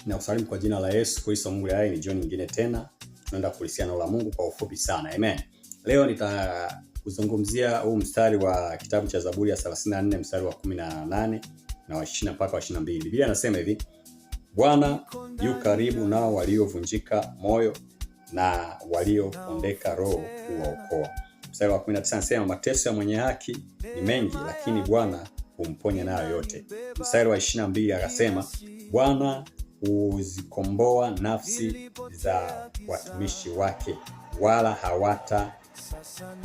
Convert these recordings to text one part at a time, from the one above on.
Na kusalimu kwa jina la Yesu Kristo Mungu hai. Ni jioni nyingine tena tunaenda kulisikia neno la Mungu kwa ufupi sana. Amen. Leo nitakuzungumzia huu mstari wa kitabu cha Zaburi ya 34 mstari wa 18 na wa 20 mpaka wa 22. Biblia inasema hivi: Bwana yu karibu nao waliovunjika moyo na waliopondeka roho huwaokoa. Mstari wa 19 anasema mateso ya mwenye haki ni mengi, lakini Bwana humponya nayo yote. Mstari wa 22 akasema Bwana huzikomboa nafsi za watumishi wake, wala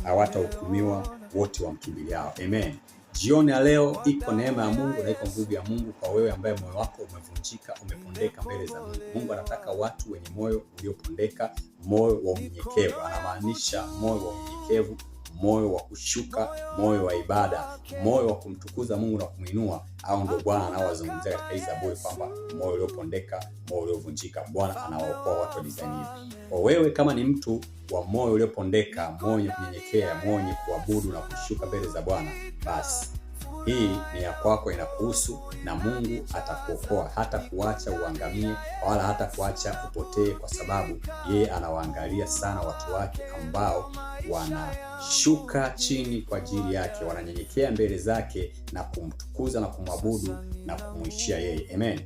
hawatahukumiwa wote wamkimbiliao. Amen. Jioni ya leo iko neema ya Mungu na iko nguvu ya Mungu kwa wewe ambaye moyo wako umevunjika, umepondeka mbele za Mungu. Mungu anataka watu wenye moyo uliopondeka, moyo wa unyenyekevu. Anamaanisha moyo wa unyenyekevu, moyo wa kushuka, moyo wa ibada, moyo wa kumtukuza Mungu na kumwinua. Au ndio Bwana anaowazungumzia katika hii Zaburi kwamba moyo uliopondeka, moyo uliovunjika, Bwana anawaokoa watu wa design hiyo. Kwa wewe kama ni mtu wa moyo uliopondeka, moyo wenye kunyenyekea, moyo wenye kuabudu na kushuka mbele za Bwana, basi hii ni ya kwako, inakuhusu na Mungu atakuokoa, hata kuacha uangamie wala hata kuacha upotee, kwa sababu yeye anawaangalia sana watu wake ambao wanashuka chini kwa ajili yake, wananyenyekea mbele zake na kumtukuza na kumwabudu na kumwishia yeye. Amen.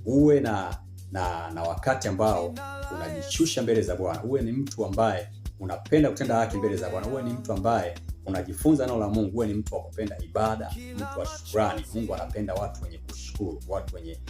Uwe na wakati ambao unajishusha mbele za Bwana. Uwe ni mtu ambaye unapenda kutenda haki mbele za Bwana. Uwe ni mtu ambaye unajifunza neno la Mungu. Uwe ni mtu wa kupenda ibada, mtu wa shukrani. Mungu anapenda watu wenye kushukuru, watu wenye